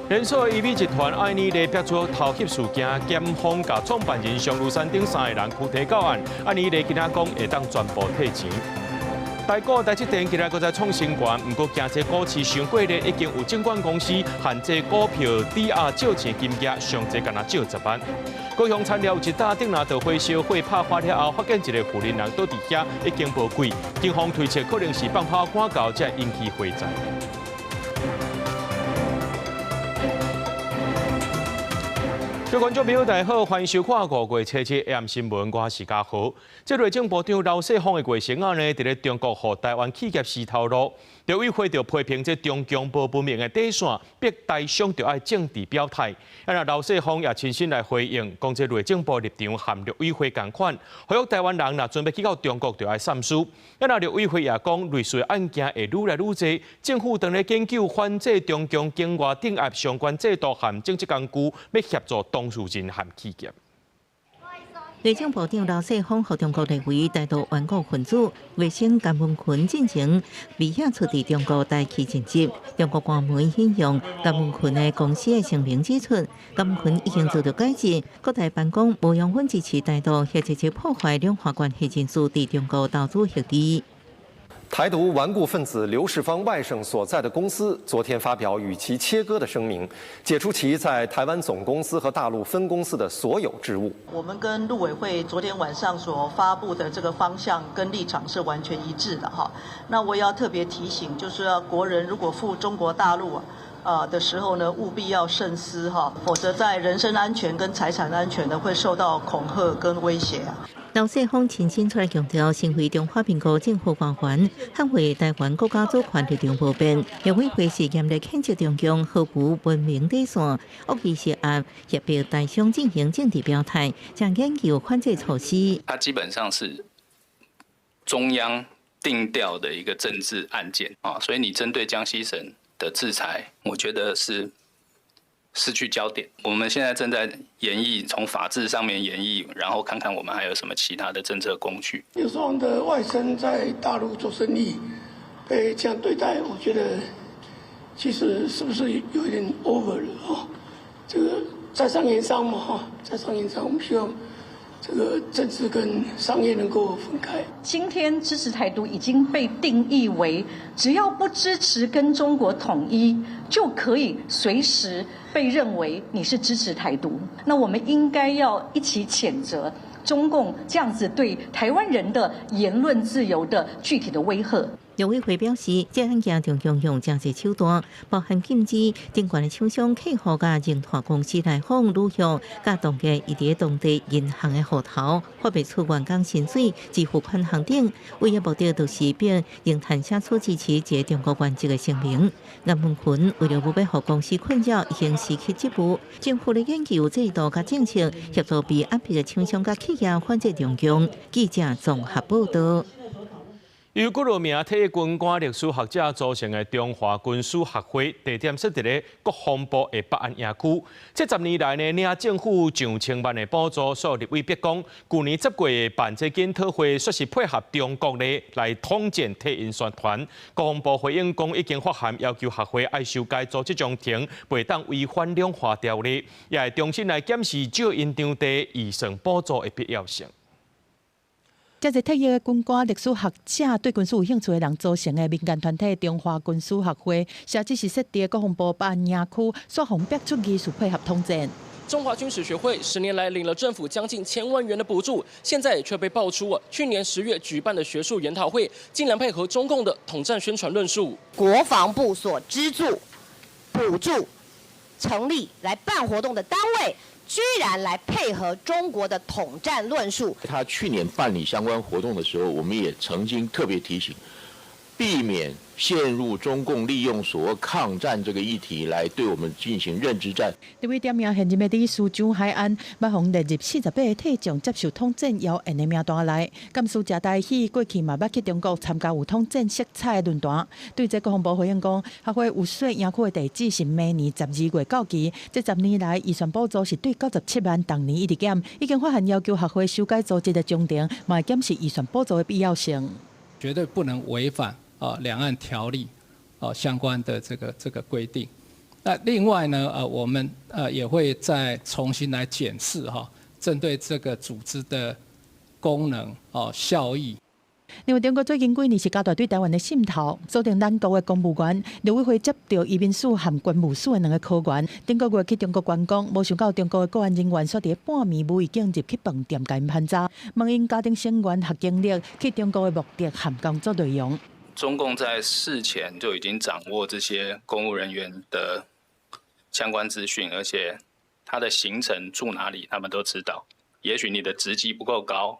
連鎖醫美集團愛爾麗爆出偷翕事件，檢方共創辦人尚如山等三个人拘提到案，愛爾麗今仔講會當全部退錢。台股台積電今日閣再創新高，毋過驚這股市傷過熱，已經有證券公司限制股票抵押借錢金額，上濟干焦借10萬。高雄田寮有一搭頂若著火燒，火拍發了後，發現一个婦人人倒佇遐已經無氣，警方推測可能是放炮趕到才引起火災。各位觀眾朋友，大家好，歡迎收看5月7日 AM 新聞，我是嘉豪。這內政部長劉世鋒的外甥仔呢，佇咧中國予台灣企業死頭路，陸委會就批評這中共無文明的底線，逼台商著愛政治表態。啊，若劉世鋒也親身來回應，講這內政部立場和陸委會仝款，呼籲台灣人若準備去到中國，著愛三思。啊，若陸委會也講，類似案件會愈來愈濟，政府當咧研究反制中共境外鎮壓相關制度和政策工具，欲協助當事人和企業。內政部長劉世鋒予中國列為台獨頑固分子，外甥甘文坤進前未遐出佇中國台企任職。中國官媒引用甘文坤的公司的聲明指出，甘文坤已經遭到解職。國台辦講無容許支持台獨或者是破壞兩岸關係人士佇中國投資核地。台獨頑固分子劉世芳外甥所在的公司昨天發表與其切割的聲明，解除其在台灣總公司和大陸分公司的所有職務。我們跟陸委會昨天晚上所發布的這個方向跟立場是完全一致的哈。那我也要特別提醒，就是要國人如果赴中國大陸啊的時候呢，務必要慎思哈，否則在人身安全跟財產安全呢會受到恐嚇跟威脅啊。劉世鋒親身出來強調，身為中華民國政府官員，捍衛台灣國家主權立場無變。陸委會是嚴厲譴責中共毫無文明底線，惡意施壓，脅迫台商進行政治表態，將研究反制措施。它基本上是中央定調的一個政治案件啊，所以你針對江西省的制裁，我覺得是失去焦點。我們現在正在研議，從法制上面研議，然後看看我們還有什麼其他的政策工具。劉世鋒的外甥在大陸做生意，被這樣對待，我覺得其實是不是有一點 over 了哦？這個在商言商嘛，哈，在商言商，我們希望這個政治跟商業能夠分開。今天支持台獨已經被定義為，只要不支持跟中國統一，就可以隨時被認為你是支持台獨。那我們應該要一起譴責中共這樣子對台灣人的言論自由的具體的威嚇。陸委會表示，這案件中共用誠濟手段，包含禁止頂懸的廠商客戶佮榮泰公司來訪旅遊，佮凍結伊佇當地銀行的戶頭，發袂出員工薪水、支付款項等，唯一目的就是逼榮泰寫出支持這個中國原則的聲明。顏文坤為了無欲予公司困擾，已經辭去職務。政府咧研究制度佮政策，協助被壓迫的廠商佮企業反制中共。記者綜合報道。由幾落名退役軍官、歷史學者組成的中華軍史學會，地點設佇咧國防部的北安營區。這10年來呢，領政府上千萬的補助，所以立委逼講，舊年10月辦這檢討會，說是配合中國呢來統戰替𪜶宣傳。國防部回應講，已經發函要求學會愛修改組織章程，袂當違反兩化條例，也會重新來檢視借𪜶場地預算補助的必要性。這個退役的軍官、歷史學者對軍事有興趣的人組成的民間團體中華軍史學會，社址是設佇國防部北安營區，煞予逼出疑似配合統戰。中華軍史學會10年來領了政府將近千萬元的補助，現在卻被爆出去年10月舉辦的學術研討會，竟然配合中共的統戰宣傳論述。國防部所資助、補助成立來辦活動的單位，居然來配合中國的統戰論述。他去年辦理相關活動的時候，我們也曾經特別提醒，避免陷入中共利用所謂抗戰這個議題來對我們進行認知戰。立委點名現任的理事長海安，捌予列入48個退將接受統戰謠言的名單內。監事謝大喜過去嘛捌去中國參加有統戰色彩的論壇。對這國防部回應講，學會有說營區的地址是明年12月到期。這10年來預算補助是對97萬，逐年一直減，已經發函要求學會修改組織的章程，嘛會檢視預算補助的必要性。絕對不能違反啊兩岸條例啊相關的這個規定。那另外呢，我們也會再重新來檢視哈，針對這個組織的功能哦效益。另外，中國最近幾年是加大對臺灣的滲透，鎖定咱國的公務員，陸委會接著移民署和關務署的兩个科員，頂個月去中國觀光，無想到中國的國安人員煞佇半暝無預警入去飯店共𪜶盤查，問𪜶家庭成員學經歷去中國的目的和工作內容。中共在事前就已經掌握這些公務人員的相關資訊，而且他的行程住哪裡，他們都知道。也許你的職級不夠高，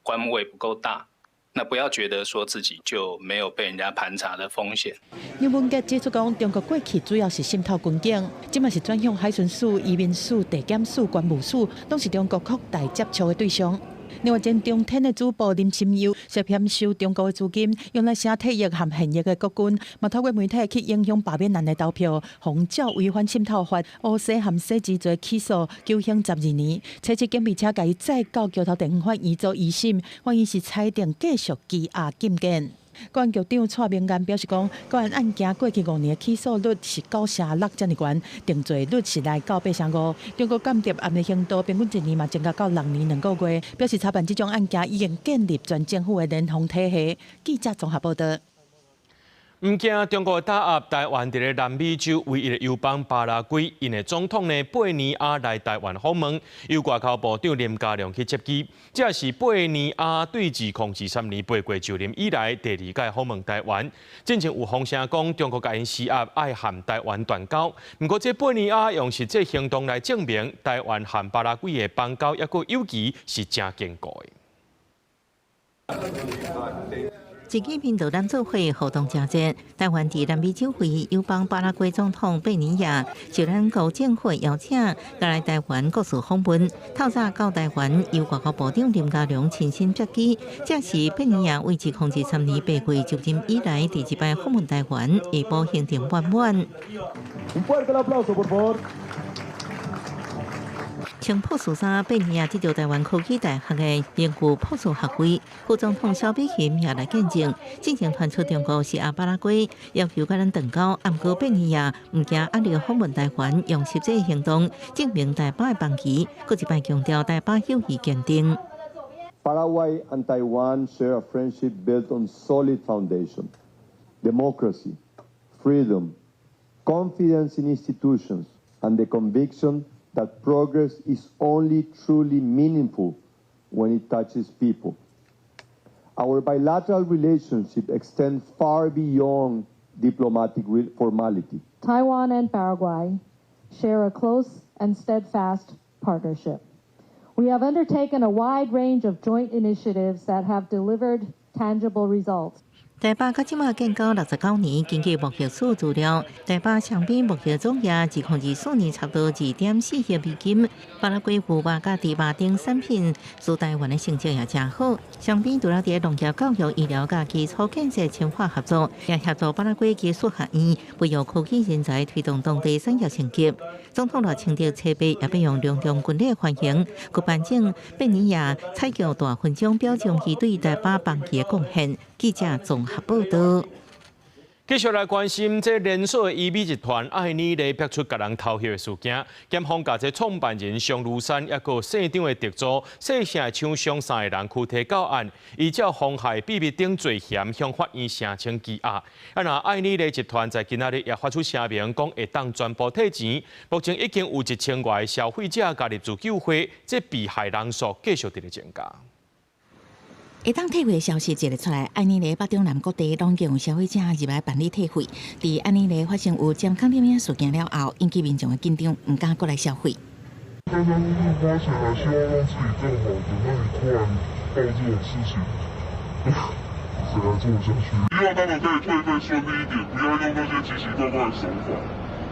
官位不夠大。那不要覺得說自己就沒有被人家盤查的風險。楊文傑指出講，中國過去主要是滲透軍警，這馬是轉向海巡署、移民署、地檢署、關務署，攏是中國擴大接觸的對象。另外，前中天的主播林心悠涉嫌收中國的資金，用來寫退役和現役的國軍，嘛透過媒體去影響罷免案的投票，予照違反滲透法、烏洗和洗錢罪起訴，求刑12年。初七警備車共伊載到橋頭地方法院做一審，法院是裁定繼續羈押禁見。國安局長蔡明彥表示講，國安案件過去5年的起訴率是9成6遮爾懸，定罪率是來到8成5。中國間諜案的刑度平均一年嘛增加到6年2個月，表示查辦這種案件已經建立全政府的聯防體系。記者綜合報道。毋驚中國打壓臺灣，佇咧南美洲唯一的友邦巴拉圭，𪜶的總統呢貝尼亞來臺灣訪問，由外交部長林佳龍去接機。這是貝尼亞對2023年八月就任以來第二屆訪問臺灣。進前有風聲講中國共𪜶施壓，愛和臺灣斷交。毋過這貝尼亞用實際行動來證明，臺灣和巴拉圭的邦交抑閣友誼是誠堅固的。一見面就咱做伙互動誠熱。臺灣佇南美洲唯一友邦巴拉圭總統貝尼亞受咱國政府邀請，來臺灣國事訪問。透早到臺灣，由外交部長林佳龍親身接機。這是貝尼亞為2023年8月就任以來第二擺訪問臺灣，下晡行程滿滿。 Un fuerte aplauso, por favor. 穿博士衫，貝尼亞得著臺灣科技大學的榮譽博士學位。副總統蕭美琴也來見證。之前傳出中國施壓巴拉圭，要求共咱斷交，毋過貝尼亞毋驚壓力訪問臺灣，用實際行動證明臺巴的邦誼，閣一擺強調臺巴友誼堅定。 Paraguay and Taiwan share a friendship built on solid foundation, democracy, freedom, confidence in institutions, and the conviction that progress is only truly meaningful when it touches people. Our bilateral relationship extends far beyond diplomatic formality. Taiwan and Paraguay share a close and steadfast partnership. We have undertaken a wide range of joint initiatives that have delivered tangible results. 台巴到這馬建交69年，根據貿易署資料，台巴雙邊貿易總額2024年差不多2.4億美金。巴拉圭牛肉佮豬肉等產品，輸臺灣的成績也誠好。雙邊除了佇農業、教育、醫療佮基礎建設深化合作，也協助巴拉圭技術學院培育科技人才，推動當地產業升級。總統賴清德初八也欲用隆重軍禮歡迎，閣頒贈貝尼亞彩轎大勳章，表彰伊對台巴邦誼的貢獻。記者綜合報道。繼續來關心這連鎖的醫美集團愛妮麗爆出共人偷翕的事件，檢方共這創辦人尚如山，抑閣社長的特助、細城廠商三个人拘提到案，依照妨害秘密等罪嫌向法院聲請羈押。啊，若愛妮麗集團在今仔日也發出聲明，講會當全部退錢。目前已經有1000外个消費者加入自救會，這被害人數繼續佇咧增加。會當退費的消息一出來，愛妮麗北中南各地攏有消費者入來辦理退費。佇愛妮麗發生有針孔攝影事件了後，引起民眾的緊張，毋敢閣來消費。大家花錢來希望讓自己更好的，那你突然爆這種事情，誰來做得下去？希望他們可以退費順利一點，不要用那些奇奇怪怪的手法，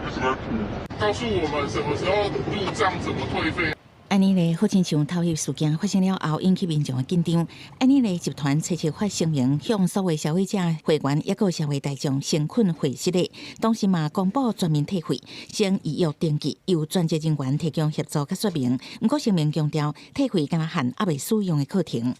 一直在拖。告訴我們什麼時候入賬，怎麼退費。愛妮麗好親像偷翕事件發生了後，引起民眾的緊張。愛妮麗集團初七發聲明，向所有消費者、會員抑閣社會大眾誠懇回失禮，同時嘛公布全面退費，先預約登記，由專職人員提供協助佮說明。毋過聲明強調，退費敢若限猶未使用的課程。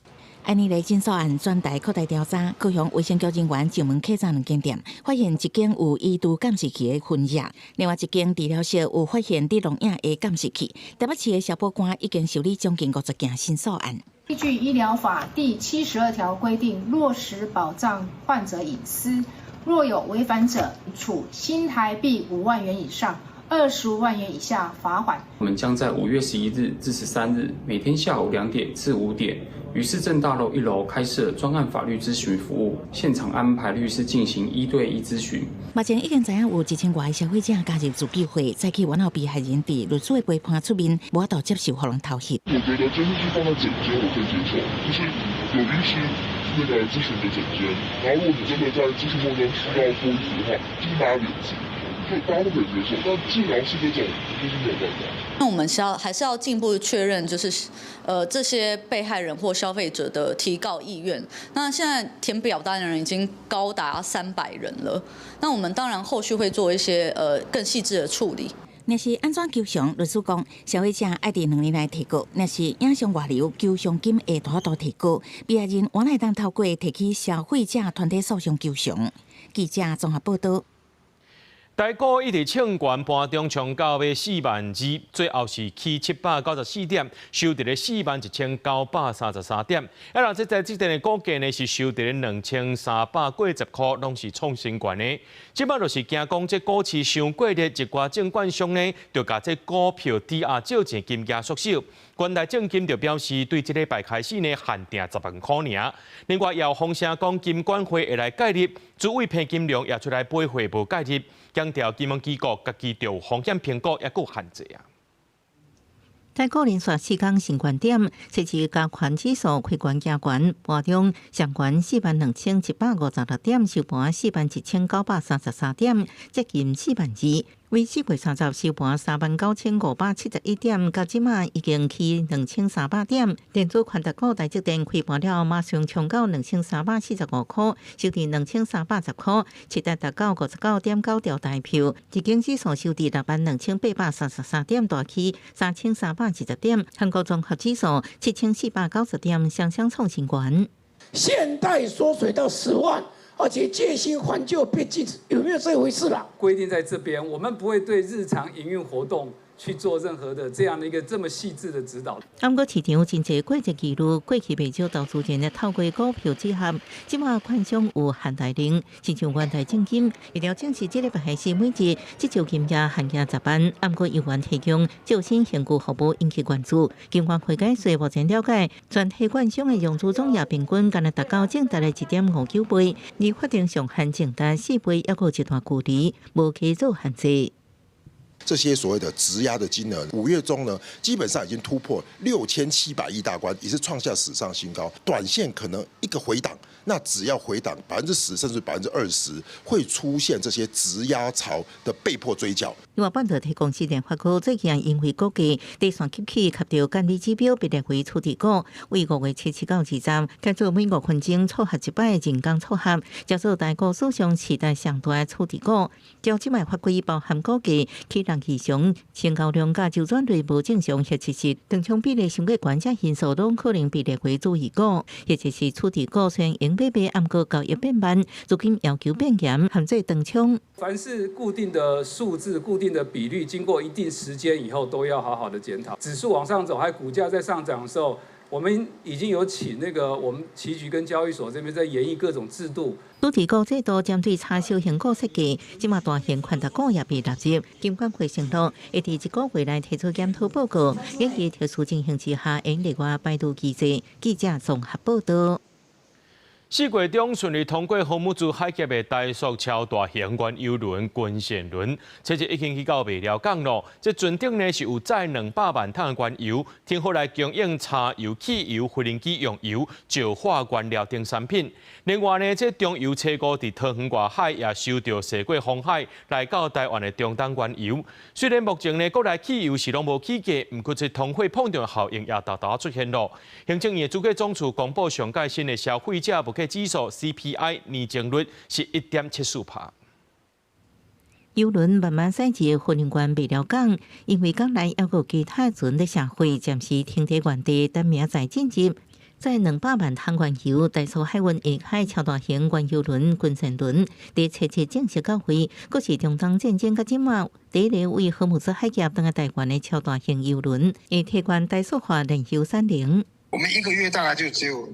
按呢个診所案轉台擴大調查，高雄衛生局人員上門稽查兩間店，發現一間有移除監視器的痕跡，另外一間治療室有發現佇錄影的監視器。台北市的消保官已經受理將近50件申訴案。依據醫療法第72條規定，落實保障患者隱私，若有違反者，處新台幣5萬元以上25萬元以下罰款。我們將在5月11日至13日，每天下午2點至5點，於市政大樓一樓開設專案法律諮詢服務，現場安排律師進行一對一諮詢。目前已經知影有1000外個消費者加入自救會，早起原後被害人佇律師的陪伴出面，無法度接受予人偷翕。我覺得監視器放在診間我可以接受，就是有醫師那個諮詢的診間，然後如果你真的在諮詢過程中需要脫衣服的話，就是拉簾子，就大家都可以接受。但治療室這種就是沒有辦法。那我們是要還是要進一步確認，就是這些被害人或消費者的提告意願。那現在填表單的人已經高達300人了。那我們當然後續會做一些更細緻的處理。若是按怎求償，律師講，消費者愛佇2年內提告；若是影像外流，求償金會大幅提高。被害人原來當透過提起消費者團體訴訟求償。記者綜合報道。台股一直衝懸盤中衝到欲4萬2，最後是起794點，收佇咧41,933點。啊，若這台積電的股價呢是收佇咧2300過十箍，攏是創新懸的。這擺就是驚講這股市傷過熱，一寡證券商呢就共這股票抵押借錢金額縮小。元大證金就表示，對這禮拜開始呢限定10萬箍爾。另外，也有風聲講金管會會來介入，主委彭金龍也出來回應無介入，強調金融機構家己就有風險評估，猶閣限制啊。台股連續四工新懸點，初時加權指數開懸加懸，盤中上懸42,756點，收盤41,933點，接近4萬2。為4月30收盤39,571點，到這馬已經起2300點。電子權值股台積電開盤了，馬上衝到2345箍，收佇2310箍，市值達到59.9兆台票。日經指數收佇62,833點，大起3320點。韓國綜合指數7490點，雙雙創新高。現貸縮水到10萬。而且借新還舊被禁止，有沒有這回事啦？規定在這邊，我們不會對日常營運活動去做任何的這樣的一個這麼細緻的指導。毋過市場真濟過熱疑慮，過去袂少投資人透過股票結合，這馬券商有限貸令，親像元大證金，為了證實這禮拜開始每日這招金額限額十萬，毋過猶原提供借新現金服務引起關注。金管會解說目前了解，全體券商的融資總額平均干焦達到淨值的1.59倍，離法定上限淨值4倍，猶閣有一段距離，無加做限制。這些所謂的質押的金額，5月中呢，基本上已經突破6700億大關，也是創下史上新高。短線可能一個回檔，那只要回檔10%甚至20%，會出現這些質押潮的被迫追繳。另外，半導體公司聯發科最近因為股價短線急起，及著管理指標被列為處置股，為5月7到20，改做每5分鐘撮合一擺人工撮合，叫做台股史上市值上大的處置股。照這擺法規包含股價起動異常、成交量佮周轉率無正常，或者是當沖比例傷過懸，這因素攏可能被列為注意股，或者是處置股雖然用買賣，毋過交易變慢，資金要求變嚴，限制當沖。凡是固定的數字、固定的比率，經過一定時間以後，都要好好的檢討。指數往上走，還股價在上漲的時候，我們已經有請那個我們期局跟交易所這邊在研議各種制度。處置股制度針對中小型股設計，這馬大型權值股也被納入。金管會承諾會佇一個月內提出檢討報告，研議特殊情形之下，應另外排除機制。記者綜合報道。4月中順利通過荷姆茲海峽的台塑超大型原油輪軍艦輪，這日已經去到麥寮港咯。這船頂呢是有載200萬桶的原油，停好來供應柴油、汽油、飛行機用油、石化原料等產品。另外呢，這中油初五佇桃園外海也收著駛過紅海來到台灣的中東原油。雖然目前呢國內汽油是攏無起價，毋過這通貨膨脹效應也沓沓出現咯。行政院主計總處公布上屆新的消費者物價指數 CPI 年增率是1.74%。油輪慢慢駛入花蓮縣麥寮港，因為港內猶閣其他船咧卸貨，暫時停佇原地等明仔載進入。載200萬桶原油，台塑海運下海超大型原油輪軍艦輪，佇初七正式到位，閣是中東戰爭到這馬第一个為荷姆茲海峽轉來台灣的超大型油輪，會提懸台塑化煉油產能。我們一個月大概就只有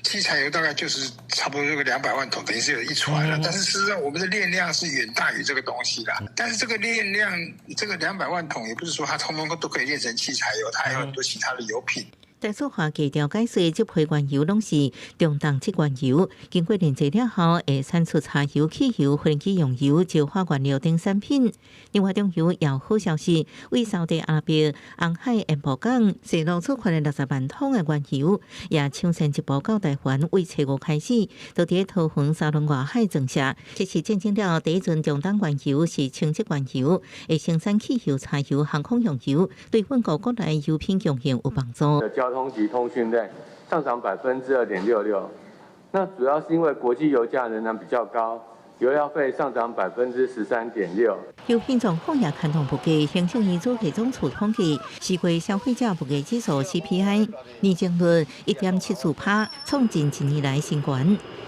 汽柴油，大概就是差不多這個200萬桶，等於是有一船了。但是事實上，我們的煉量是遠大於這個東西的。但是這個煉量，這個200萬桶，也不是說它通通都可以煉成汽柴油，它還有很多其他的油品。台塑化低調解釋，這批原油攏是中重質原油，經過煉製了後，會產出柴油、汽油、飛機用油、石化原料等產品。另外，中油也有好消息，為沙特阿拉伯紅海鹽步港西路出發的60萬桶的原油，也搶先一步到台灣，為初五開始，就佇桃園沙崙外海裝卸。這是戰爭了第一陣中東原油是輕質原油，會生產汽油、柴油、航空用油，對本國國內油品供應有幫助。交通及通訊類上漲2.66%，那主要是因為國際油價仍然比較高，油料費上漲13.6%。油品狀況也牽動物價，行政院主計總處統計，4月消費者物價指數 CPI 年增率1.74%，創近一年來新高。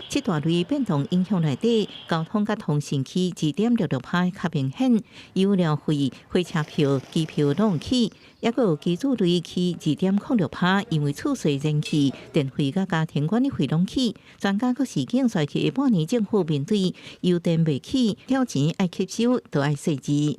七大類變動影響內底，交通佮通訊起2.66%較明顯，油料費、火車票、機票攏起，抑閣有機組類起2.06%，因為厝稅、燃氣、電費佮家庭管理費攏起。專家閣示警，衰去下半年政府面對油電袂起，挑錢愛吸收，都愛細緻。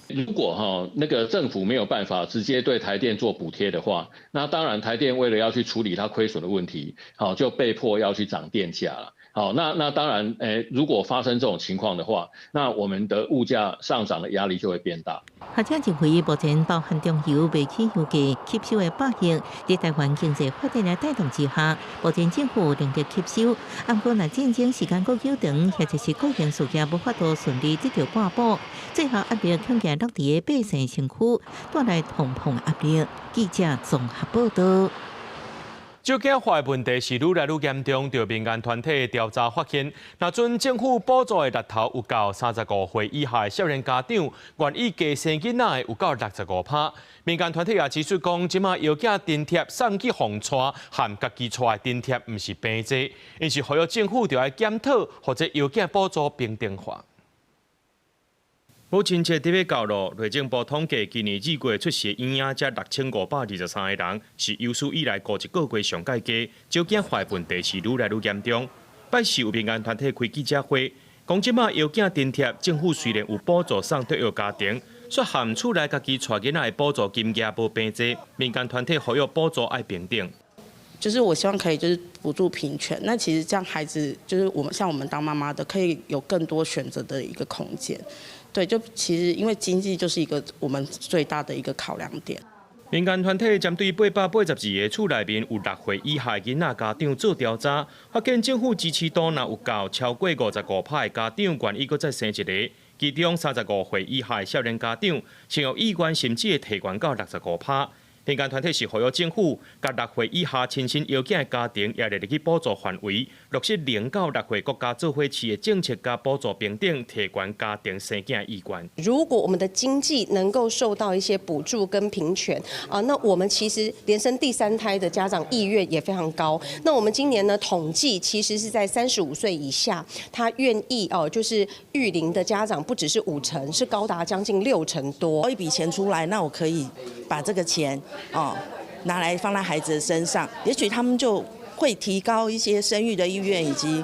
如果哈那個政府沒有辦法直接對台電做補貼的話，那當然台電為了要去處理它虧損的問題，好就被迫要去漲電價了。好，那當然，如果發生這種情況的話，那我們的物價上漲的壓力就會變大。學者認為，目前包含中油袂起油價吸收的百億，佇台灣經濟發展的帶動之下，目前政府有能力吸收。毋過，若戰爭時間閣久長，或者是個人事業無法度順利得到半補，最後壓力恐驚落佇个百姓身軀，帶來通膨壓力。記者綜合報道。少子化的問題是愈來愈嚴重，著民間團體調查發現，若準政府補助的獵頭有夠35歲以下的少年家長，願意加生囡仔的有夠65%。民間團體也指出講，這馬藥囝津貼送去予娶和家己娶的津貼毋是平濟，𪜶是呼籲政府著愛檢討，予這藥囝補助平等化。母親節欲到咯，內政部統計，今年2月出世嬰兒才6523個人，是有史以來過一個月上蓋低。少子化問題是愈來愈嚴重。拜四有民間團體開記者會，講這馬藥囝津貼，政府雖然有補助送托育家庭，卻含厝內家己帶囡仔的補助金額無平濟，民間團體呼籲補助愛平等。就是我希望可以就是補助平權，那其實這樣孩子就是我們像我們當媽媽的，可以有更多選擇的一個空間。對，就其實因為經濟就是一個我們最大的一個考量點。民間團體針對882個厝內面有6歲以下囡仔家長做調查，發現政府支持度若有夠超過55%的家長願意閣再生一个，其中35歲以下的少年家長，生育意願甚至會提懸到65%。民間團體是呼籲政府，共6歲以下親生藥囝的家庭也列入去補助範圍，落實0到6歲國家做伙飼的政策，佮補助平等，提懸家庭生囝意願。如果我們的經濟能夠受到一些補助跟平權啊，那我們其實連生第三胎的家長意願也非常高。那我們今年呢統計，其實是在35歲以下，他願意哦，就是育齡的家長不只是5成，是高達將近6成多。一筆錢出來，那我可以把這個錢。哦，拿來放在孩子的身上，也許他們就會提高一些生育的意願，以及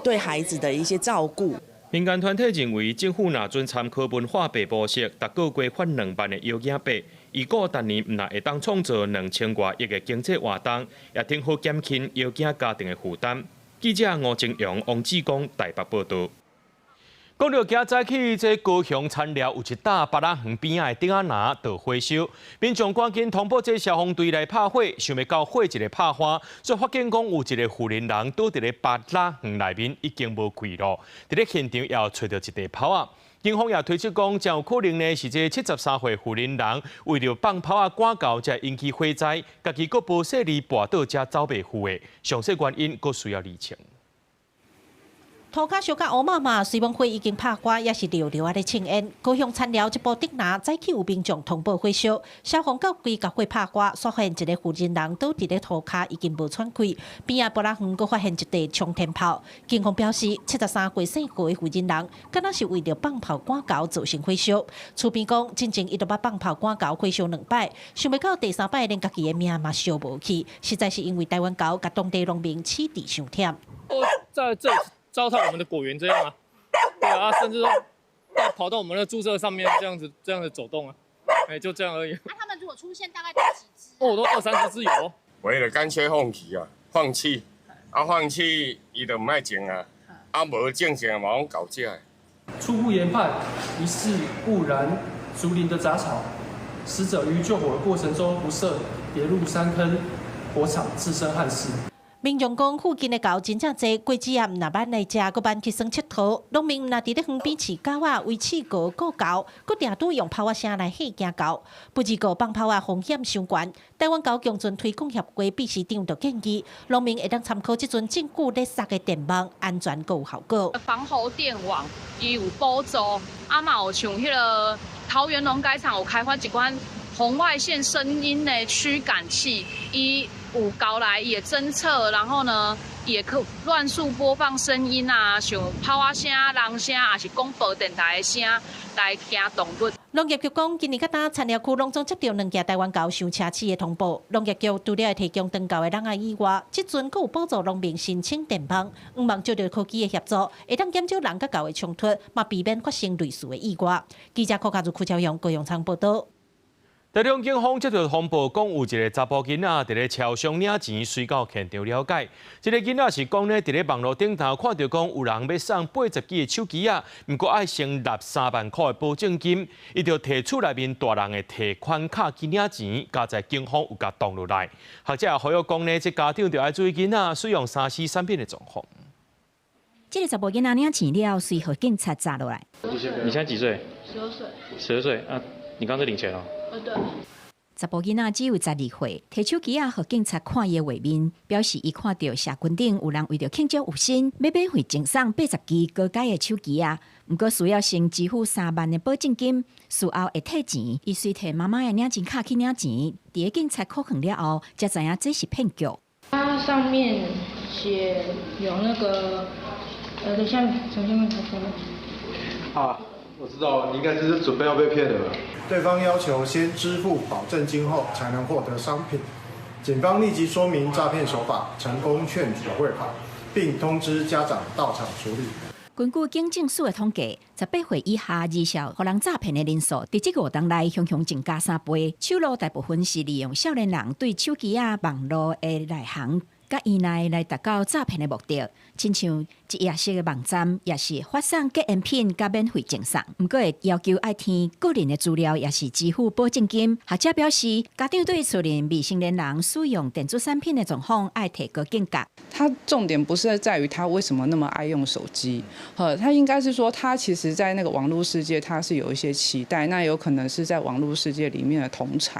對孩子的一些照顧。民間團體認為，政府若準參考文化部模式，逐個月發2萬的藥囝費，預估逐年毋但會當創造2000外億的經濟活動，也挺好減輕藥囝家庭的負擔。記者吳正陽、王志剛台北報道。講到今早起，這高雄田寮有一搭菝仔園邊仔的竹仔籃著火燒，民眾趕緊通報這消防隊來拍火，想欲到火一个拍翻，卻發現講有一个婦人人倒佇咧菝仔園內面已經無氣囉，佇咧現場也有揣著一塊炮仔。警方也推測講，真有可能呢是這73歲婦人人為著放炮仔趕到，才引起火災，家己閣無細膩跋倒才走袂赴的，詳細原因閣需要釐清。塗跤燒甲烏麻麻，雖罔火已經拍乾，也是燎燎仔咧衝煙。高雄田寮一部竹籃，早起有民眾通報火燒，消防到規共火拍乾，煞發現一個婦人人倒佇咧塗跤，已經無喘氣。邊仔埔仔園閣發現一塊沖天炮。警方表示，73歲姓郭的婦人人，敢若是為著放炮趕猴造成火燒。厝邊講，進前伊都捌放炮趕猴火燒兩擺，想袂到第三擺連家己的命嘛燒無去，實在是因為台灣猴共當地農民飼佇傷忝。我在這糟蹋我們的果園這樣啊，對啊，甚至說跑到我們的豬舍上面這樣子，這樣子走動啊，哎，就這樣而已。那他們如果出現大概幾隻？哦，都二三十隻有。為了乾脆放棄啊，放棄，啊放棄，伊就毋愛種啊，啊無種種嘛攏搞這。初步研判，疑似誤燃竹林的雜草，死者於救火的過程中不慎跌入山坑火場，自身焊死。民眾講，附近的猴真正濟，果子啊毋若挽來食，閣挽去耍𨑨迌。農民毋若佇咧園邊飼狗仔，為飼狗顧猴，閣定拄用炮仔聲來嚇驚猴。不過放炮仔風險傷懸。台灣猴共存推廣協會秘書長就建議，農民會當參考這陣政府咧撒的電網，安全閣有效果。防猴電網伊有補助，啊嘛有像彼个桃園農改場有開發一款紅外線聲音的驅趕器，伊有猴來也偵測，然後呢，也可亂數播放聲音啊，像炮仔聲、人聲，抑是廣播電台的聲來驚動物。農業局講，今年到今田寮區攏總接著兩件台灣猴傷奢侈的通報。農業局除了會提供長猴的籠仔以外，這陣閣有補助農民申請電網，向望借著科技的協助，會當減少人佮猴的衝突，嘛避免發生類似的意外。記者柯家如、柯超勇、高永昌報導。台中警方接著通報，講有一个查埔囡仔佇咧超商領錢，隨到現場了解。這个囡仔是講呢，佇咧網路頂頭看著講有人欲送80支的手機仔，毋過愛先納3萬箍的保證金，伊就提厝內面大人的提款卡去領錢，佳哉警方有共擋落來。學者也呼籲講呢，這家長著愛注意囡仔使用3C 產品的狀況。這个查埔囡仔領錢了，隨予警察查落來。你現在幾歲？ 12歲。12歲啊？你剛才領錢哦？對。查埔囡仔只有12歲，提手機仔予警察看伊的畫面，表示伊看著社群頂有人為著慶祝有新，欲免費贈送80支高階的手機仔，毋過需要先支付3萬的保證金，事後會退錢。伊隨提媽媽的領錢卡去領錢，佇咧警察扣問了後，才知影這是騙局。它上面寫有那個，等一下，重新問他說。啊，我知道，你應該是準備要被騙的吧？對方要求先支付保證金後才能獲得商品，警方立即說明詐騙手法，成功勸阻匯款，並通知家長到場處理。根據警政署的統計，18歲以下兒少予人詐騙的人數，佇這5冬內雄雄增加3倍。首路大部分是利用少年人對手機仔網路的內行佮依賴來達到詐騙的目的，親像一頁式的網站，抑是發送結緣品佮免費贈送。毋過會要求愛填個人的資料，抑是支付保證金。學者表示，家長對厝內未成年人使用電子產品的狀況愛提高警覺。他重點不是在於他為什麼那麼愛用手機，他應該是說他其實在那個網路世界，他是有一些期待，那有可能是在網路世界裡面的同儕，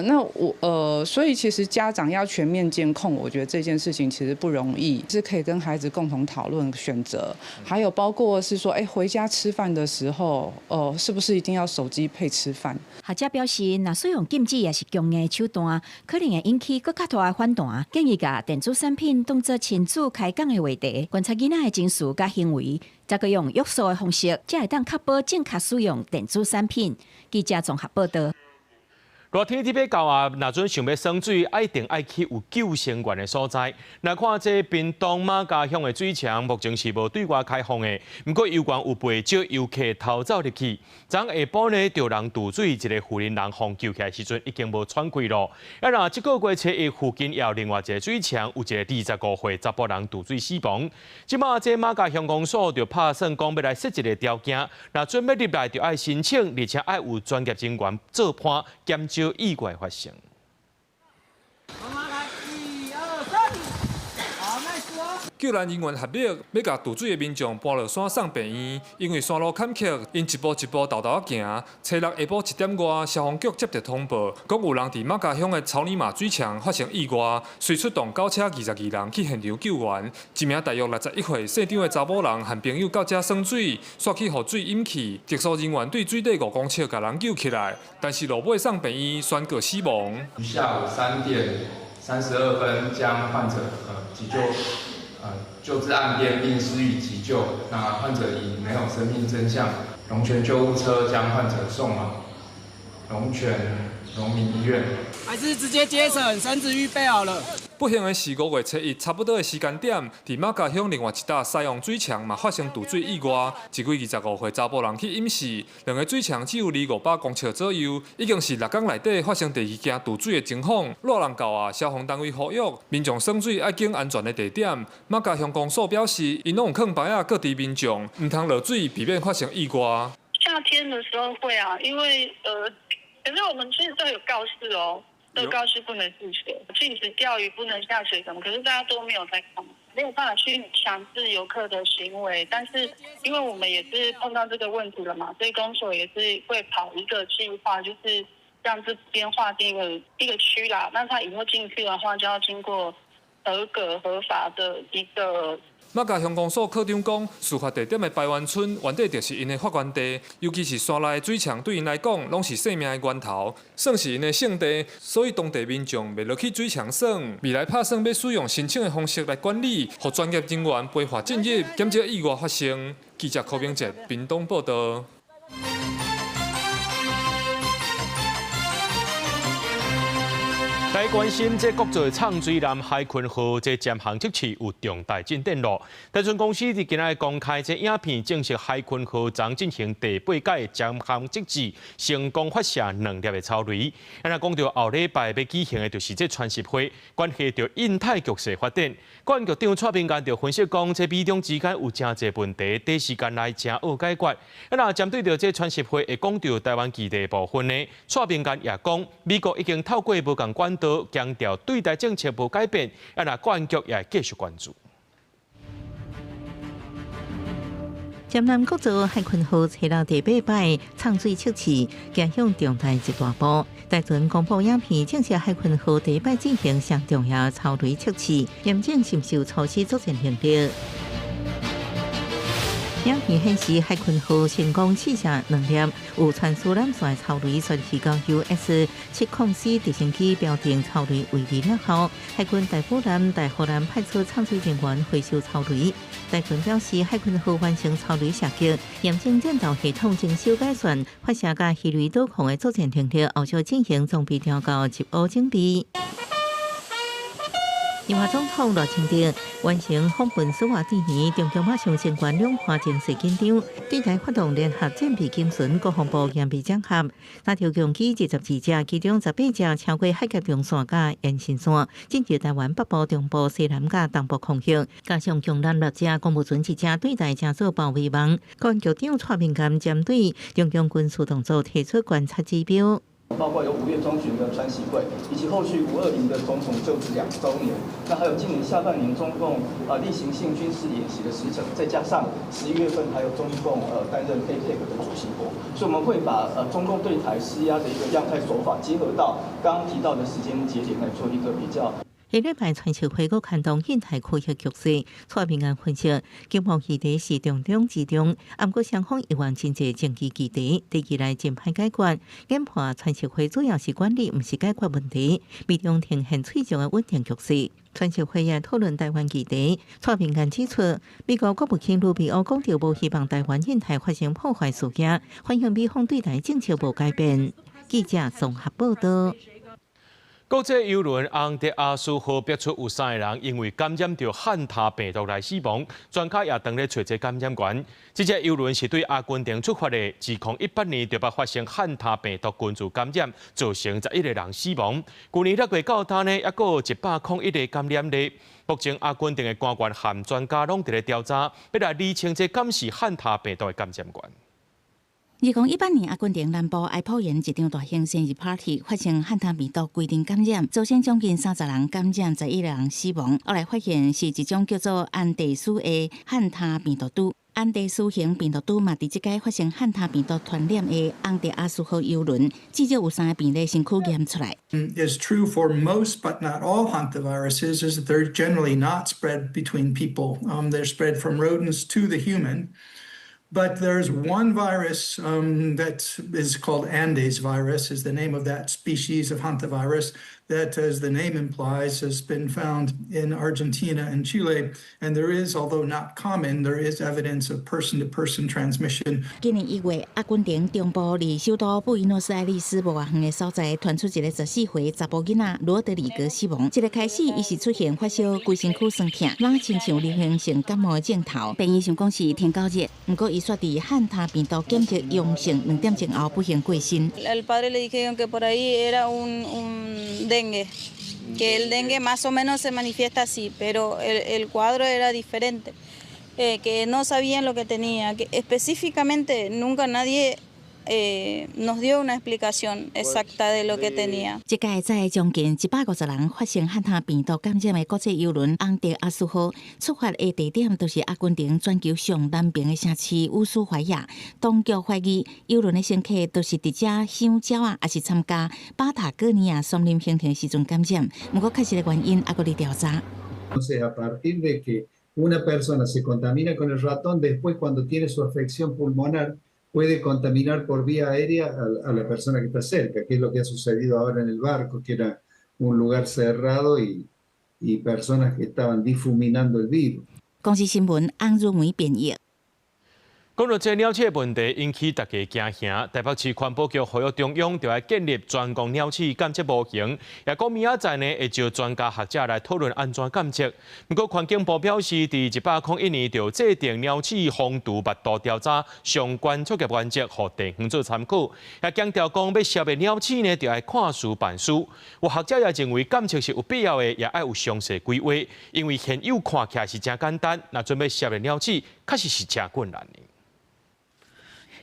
那我所以其實家長要全面監控，我覺得這件事情其實不容易，是可以跟孩子共同討論選擇，還有包括是說，回家吃飯的時候，是不是一定要手機配吃飯？學者表示，若使用禁止抑是強硬手段，可能會引起閣較大的反彈。建議共電子產品當作親子開講的話題，觀察囡仔的情緒佮行為，再閣用約束的方式，才會當確保正確使用電子產品。記者綜合報導。熱天佇欲到啊，若準想欲耍水，一定愛去有救生員的所在。來看這屏東瑪家鄉的水池，目前是無對外開放的。毋過猶原有袂少遊客偷走入去。昨下晡呢，著人墮水，一个婦人人予救起來時陣已經無喘氣咯。啊，若這個月初一附近也有另外一个水池，有一个25歲查埔人墮水死亡。這馬這瑪家鄉公所就拍算講欲來設一个條件，若準欲入來著愛申請，而且愛有專業人員做伴，減少意外發生。媽媽來，一二三，好。救難人員合力，欲共墜水的民眾搬落山送病院，因為山路坎坷，𪜶一步一步沓沓仔行。初六下晡1點外，消防局接著通報，講有人佇馬家鄉的草泥馬水牆發生意外，隨出動狗車22人去現場救援。一名大約61歲姓張的查某人和朋友到遮耍水，煞去予水淹去，特搜人員對水底5公尺共人救起來，但是路尾送病院宣告死亡。下午3點32分將患者急救。救至岸邊並施予急救，那患者已沒有生命徵象。龍泉救護車將患者送往龍泉榮民醫院。還是直接接繩，繩子預備好了。不幸的是，5月初一差不多的時間點，佇馬家鄉另外一搭西王水牆嘛發生墜水意外，一位25歲查埔人去淹死。兩个水牆只有離500公尺左右，已經是6工內底發生第二件墜水的情況。熱人到啊，消防單位呼籲民眾耍水愛揀安全的地點。馬家鄉公所表示，𪜶攏有囥牌仔告知民眾，毋通落水，避免發生意外。夏天的時候會啊，因為可是我們其實都有告示哦。都告示不能進水，禁止釣魚，不能下水什麼，可是大家都沒有在看，沒有辦法去強制遊客的行為。但是因為我們也是碰到這個問題了嘛，所以公所也是會跑一個計劃，就是讓這邊劃定一個區啦。那他以後進去的話，就要經過合格合法的一個。馬家鄉公所科長講，事發地點的排灣村原底就是𪜶的發源地，尤其是山內的水牆對𪜶來講，攏是生命的源頭，算是𪜶的聖地，所以當地民眾袂落去水牆耍。未來拍算欲使用申請的方式來管理，予專業人員陪伴進入，減少意外發生。記者柯明哲屏東報導。來關心這國際藏水艦海鯤號這潛航測試有重大進展咯。台船公司佇今仔日公開這影片，證實海鯤號昨進行第8屆潛航測試，成功發射2粒的超雷。啊，若講著後禮拜欲舉行的，就是這川習會，關係著印太局勢發展。國安局長蔡明彥就分析講，這美中之間有誠濟問題，短時間內誠惡解決。啊，若針對著這川習會會講著台灣議題的部分呢，蔡明彥也講，美國已經透過無仝管道強調對台政策無改變，啊，若國安局也會繼續關注。潛艦國造海鯤號初六第8擺藏水測試，邁向重大一大步。台船公布影片，證實海鯤號第一擺進行上重要超雷測試，驗證是毋是有初始作戰能力。影片顯示海鯤號成功試射2粒有傳輸纜線超雷，順序交 US-70C 直升機標定超雷位置了後，海軍大埔艦、大湖艦派出藏水人員回收超雷。台軍表示，海鯤號完成超雷射擊，驗證戰鬥系統精修改善，發射佮魚雷導控的作戰能力，後續進行裝備調校及烏整備。另外，總統賴清德完成訪問史瓦蒂尼，中共馬上相關兩岸情勢緊張，對台發動聯合戰備警巡，國防部嚴備整合，三條共機22隻，其中18隻超過海峽中線佮延伸線，進入台灣北部、中部、西南佮東部空域，加上共艦6隻、公務船1隻，對台成做包圍網。國安局長蔡明彥針對中共軍事動作提出觀察指標。包括有5月中旬的川習會，以及後續520的總統就職2週年，那還有今年下半年中共例行性軍事演習的時程，再加上11月份還有中共擔任 APEC 的主席國，所以我們會把中共對台施壓的一個樣態手法，結合到剛剛提到的時間節點來做一個比較。下禮拜川習會閣牽動印太區域局勢，蔡明彥分析，經貿議題是重中之重，毋過雙方猶原真濟政治議題，短期內真歹解決。研判川習會主要是管理，毋是解決問題，美中呈現脆弱的穩定局勢。川習會也討論台灣議題，蔡明彥指出，美國國務卿盧比歐講著無希望台灣印太發生破壞事件，反映美方對台政策無改變。記者綜合報道。國際郵輪昂德阿斯號逼出有3個人因為感染著漢他病毒來死亡，專家也當咧揣這感染源。這隻郵輪是對阿根廷出發的，2018年就捌發生漢他病毒群組感染，造成11個人死亡。去年6月到今呢，猶閣有101個感染例。目前阿根廷的官員和專家攏佇咧調查，欲來釐清這敢是漢他病毒的感染源。2018年，阿根廷南部埃普延一場大型生日 party 發生漢他病毒規定感染，造成將近30人感染，11個人死亡。後來發現是一種叫做安第斯的漢他病毒株。安第斯型病毒株嘛，佇這擺發生漢他病毒傳染的昂德阿斯號郵輪，至少有三個病例身軀驗出來。 Is true for most but not all hantaviruses is that they're generally not spread between people. They're spread from rodents to the human. But there's one virus that is called Andes virus, is the name of that species of hantavirus that, as the name implies, has been found in Argentina and Chile. And there is, although not common, there is evidence of person-to-person transmission. 今年1月，阿根廷中部離首都布宜諾斯艾利斯無偌遠的所在，傳出一个14歲查埔囡仔羅德里格死亡。這个開始，伊是出現發燒、規身軀酸痛，若親像流行性感冒的症頭。病院想講是天狗熱，毋過伊煞佇漢他病毒檢測陽性2點鐘後不幸過身。 Al padre le dijeron que por ahí era un dengue, que el dengue más o menos se manifiesta así, pero el cuadro era diferente, que no sabían lo que tenía, que específicamente nunca nadie nos dio una explicación exacta de lo que tenía。這擺載將近150人發生漢他病毒感染的國際郵輪昂德阿斯號出發的地點，就是阿根廷全球上南邊的城市烏蘇懷亞。當局懷疑郵輪的乘客都是佇遮賞鳥仔，抑是參加巴塔哥尼亞松林行程時陣感染。毋過確實的原因猶閣佇調查。 Entonces, a partir de que una persona se contamina con el ratón, después cuando tiene su afección pulmonar, puede contaminar por vía aérea a la persona que está cerca, que es lo que ha sucedido ahora en el barco, que era un lugar cerrado y personas que estaban difuminando el virus. 公視新聞安如梅編譯。講到這鳥鼠的問題，引起大家驚嚇。台北市環保局呼籲中央就愛建立全國鳥鼠監測模型，也講明仔載呢會召專家學者來討論按怎監測。毋過環境部表示，佇101年就制定鳥鼠防除密度調查相關作業原則，予地方做參考。也強調講，欲消滅鳥鼠呢，就愛看事辦事。有學者也認為監測是有必要的，也愛有詳細規劃，因為現有看起來是真簡單，若準欲消滅鳥鼠，確實是真困難的。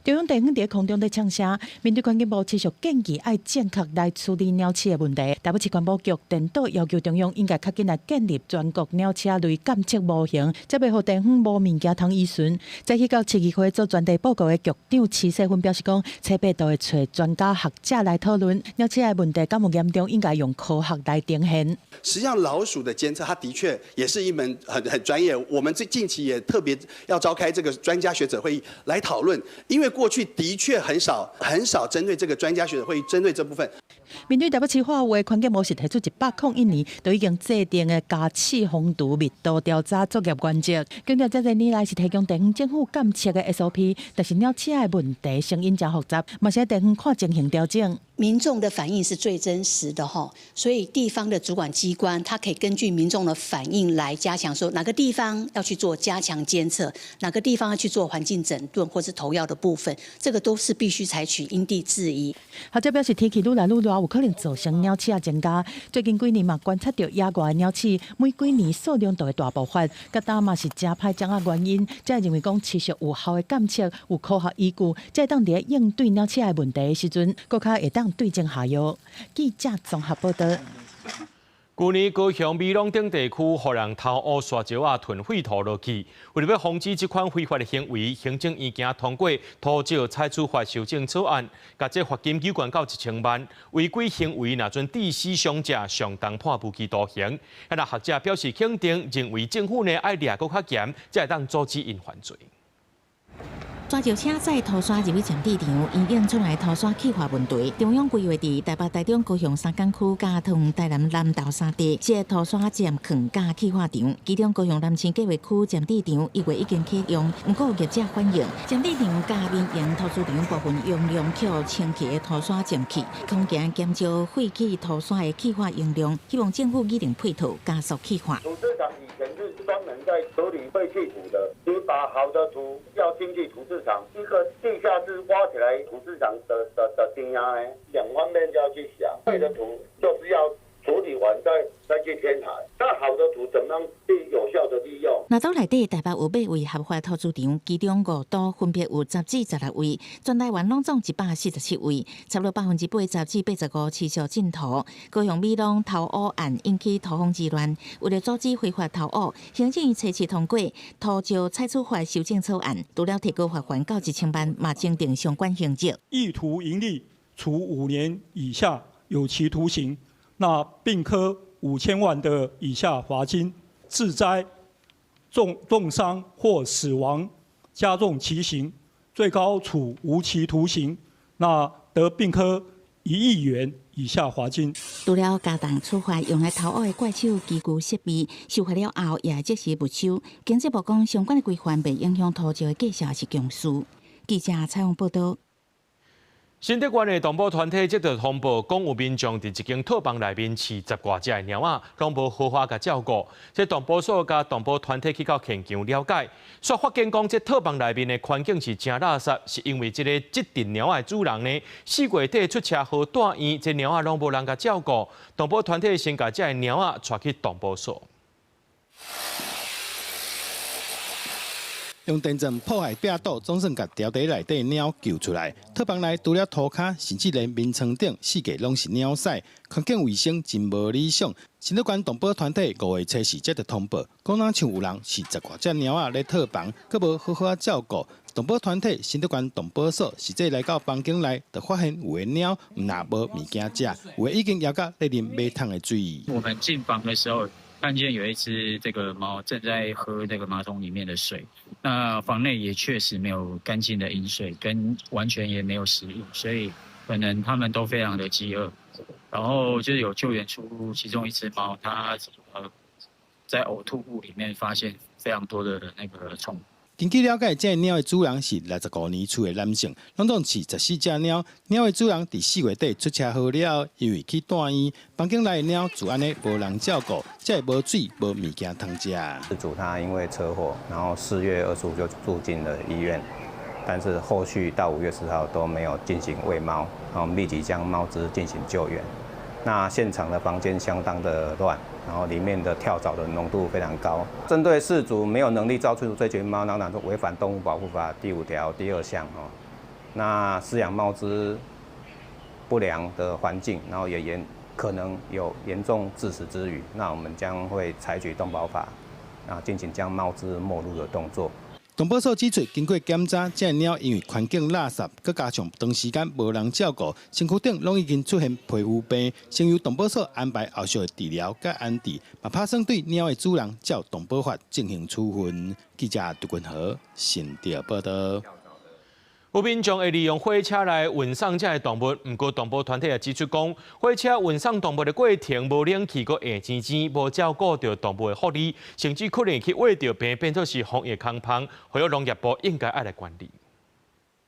中央地方佇空中咧嗆聲，面對環境部持續建議愛正確來處理鳥鼠的問題，台北市環保局顛倒要求中央應該較緊來建立全國鳥鼠類監測模型，才袂予地方無物件通依循。早起到市議會做專題報告的局長池世芬表示講，初八就會揣專家學者來討論鳥鼠的問題，敢有嚴重，應該用科學來呈現。實際上，老鼠的監測，它的確也是一門很專業。我們最近期也特別要召開這個專家學者會議來討論，因為過去的確很少很少針對這個專家學者會議針對這部分。面對台北市化學環境部是提出101年就已經制定的家鼠防除密度調查作業原則，強調這濟年來是提供地方政府監測的 SOP，但是鳥鼠的問題成因誠複雜，嘛是地方看情形調整。民眾的反應是最真實的哈，所以地方的主管機關，它可以根據民眾的反應來加強，說哪個地方要去做加強監測，哪個地方要去做環境整頓或是投藥的部分，這個都是必須採取因地制宜。學者表示，天氣愈來愈熱，有可能造成鳥鼠增加。最近幾年嘛，觀察到野外鳥鼠每幾年數量都會大爆發，佮今嘛是誠歹掌握原因，才會認為講持續有效的監測，有科學依據，才會當佇應對鳥鼠的問題的時陣，閣較會當對症下藥。記者綜合報道。舊年高雄美濃頂地區，予人偷挖沙石仔囤廢土落去。為了欲防止這款非法的行為，行政院今通過土石採取法修正草案，共這罰金懸到1000萬。違規行為若準致死傷者，上重判無期徒刑。啊，學者表示肯定，認為政府呢愛掠閣較嚴，才會當阻止𪜶犯罪。沙石車載土沙入去占地場，因應出來土沙氣化問題。中央規劃佇台北、台中、高雄三港區，佮桃園、台南南投三地設土沙暫囥佮氣化場。其中高雄南市計劃區占地場1月已經啟用，毋過業者反映，占地場佮民營土資場部分容量予清去的土沙佔去，恐驚減少廢棄土沙的氣化容量，希望政府擬定配套加速氣化。土資廠以前是專門在處理廢棄土的，你把好的土要進去土質廠，一個地下室挖起來，土質廠的低壓呢，兩方面就要去想，廢的土就是要處理完再去填海，那好的土怎麼樣去有效的利用？若都內底台北有八位合法兔主場，其中五都分別有10至16位，全台灣攏總147位，差不多8%10至85持續進兔。高雄美濃偷烏案引起土方之亂，為了阻止非法偷烏，行政院初七通過塗石採取法修正草案，除了提高罰鍰到1000萬，嘛增訂相關刑責。意圖營利，處5年以下有期徒刑，那並科5000萬的以下罰金，致災、重傷或死亡，加重其刑，最高處無期徒刑，那得併科1億元以下罰金。除了加重處罰，用來偷烏的怪手機具設備，受罰了後也即時沒收。經濟部講，相關的規範袂影響塗石的價數抑是供需。記者採訪報道。新竹縣的動保團體接到通報，講有民眾佇一間套房內面飼十外隻的貓仔，攏無好好共照顧。這動保所佮動保團體去到現場了解，煞發現講這套房內面的環境是誠垃圾，是因為這个這陣貓仔的主人呢，4月底出車禍蹛院，這貓仔攏無人共照顧。動保團體先共這个貓仔帶去動保所。用電鑽破壞壁堵，總算共牢底內底貓救出來。套房內除了塗跤，甚至連眠床頂四界攏是貓屎，環境衛生真無理想。新竹縣動保團體5月初四接到通報，講若像有人飼十外隻貓仔咧套房，閣無好好照顧。動保團體新竹縣動保所實際來到房間內，就發現有的貓毋但無物件食，有的已經枵甲咧啉馬桶的水。我們進房的時候，看見有一隻這個貓正在喝這個馬桶裡面的水，那房內也確實沒有乾淨的飲水，跟完全也沒有食物，所以可能他們都非常的飢餓。然後就有救援出其中一隻貓，它在嘔吐物裡面發現非常多的那個蟲。根據了解，這个貓的主人是65年次的男性，攏總飼14隻貓。貓的主人佇4月底出車禍了後，因為去蹛院，房間內的貓就按呢無人照顧，才會無水無物件通食。事主他因為車禍，然後4月25就住進了醫院，但是後續到5月10號都沒有進行餵貓，然後我們立即將貓隻進行救援。那現場的房間相當的亂，然後裡面的跳蚤的濃度非常高。針對事主沒有能力照顧這群貓，當然就違反動物保護法第5條第2項哦。那飼養貓隻不良的環境，然後也可能有嚴重致死之虞，那我們將會採取動保法，啊進行將貓隻沒入的動作。動保所指出，經過檢查，這个貓因為環境垃圾，閣加上長時間無人照顧，身軀頂攏已經出現皮膚病，先由動保所安排後續的治療佮安置，嘛拍算對貓的主人照動保法進行處分。記者杜君和新竹報道。有民眾會利用火車來運送這个動物，毋過動保團體也指出講，火車運送動物的過程無冷氣，閣硬煎煎，無照顧著動物的福利，甚至可能去餵著病，變做是防疫空芳，呼籲農業部應該愛來管理。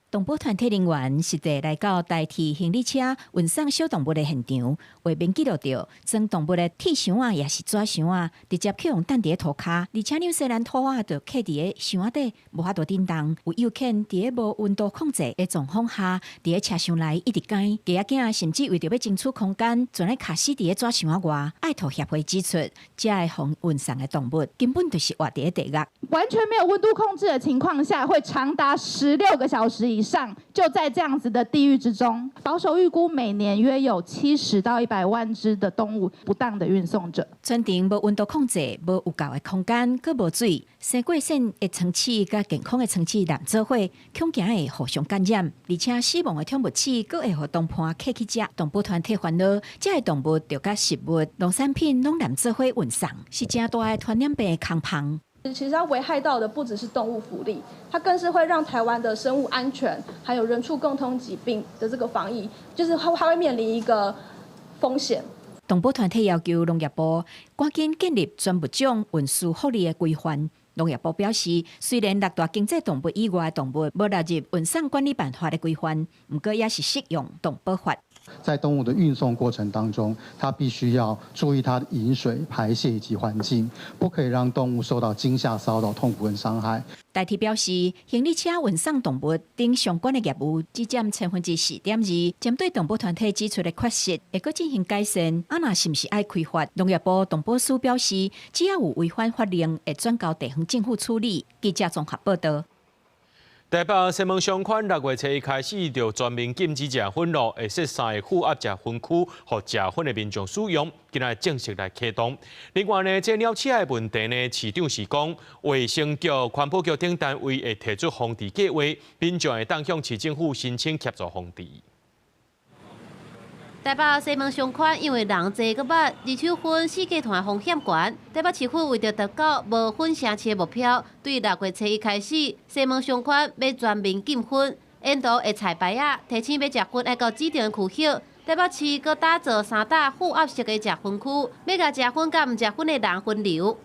動保團體人員實際來到台鐵行李車運送小動物的現場，畫面記錄著裝動物的鐵箱仔，抑是紙箱仔，直接去予擲佇咧塗跤，而且紐西蘭兔仔就囥佇咧箱仔底，無法度振動。有幼犬佇咧無溫度控制的狀況下，佇咧車廂內一直該，雞仔囝甚至為著欲爭取空間，全咧卡死佇咧紙箱仔外。愛兔協會指出，這个予運送的動物根本就是活佇咧地獄，完全沒有溫度控制的情況下，會長達16個小時以上，就在這樣子的地獄之中。保守預估，每年約有70到100萬隻的動物不當的運送者。全程無溫度控制，無有夠的空間，閣無水，生過線的倉鼠佮健康的倉鼠連做伙，恐驚會互相感染，而且死亡的寵物鼠閣會予同伴客去食。動保團體煩惱，這个動物著佮食物、農產品攏連做伙運送，是誠大的傳染病空芳。其實它危害到的不只是動物福利，它更是會讓台灣的生物安全，還有人畜共通疾病的這個防疫，就是它會面臨一個風險。動保團體要求農業部趕緊建立專物種運輸福利的規範。農業部表示，雖然六大經濟動物以外的動物無納入運送管理辦法的規範，毋過也是適用動保法。在動物的運送過程當中，它必須要注意它的飲水、排泄以及環境，不可以讓動物受到驚嚇、騷擾、痛苦跟傷害。台鐵表示，行李車運送動物等相關的業務只佔4.2%。針對動保團體指出的缺失，會閣進行改善。啊，若是毋是愛開罰？農業部動保司表示，只要有違反法令，會轉交地方政府處理。記者綜合報道。台北西門商圈6月初一開始就全面禁止食薰囉，會設三个負壓食薰區，予食薰的民眾使用。今仔正式來啟動。另外呢，這鳥鼠的問題呢，市長是講，衛生局、環保局等單位會提出防治計劃，民眾會當向市政府申請協助防治。台北西門商圈因為人濟閣密，二手薰四界傳風險懸。台北市府為著達到無薰城市的目標，對6月初一開始，西門商圈欲全面禁薰，沿途的菜牌仔提醒欲食薰愛到指定的區域。台北市閣打造三搭負壓式的食薰區，欲共食薰佮毋食薰的人分流。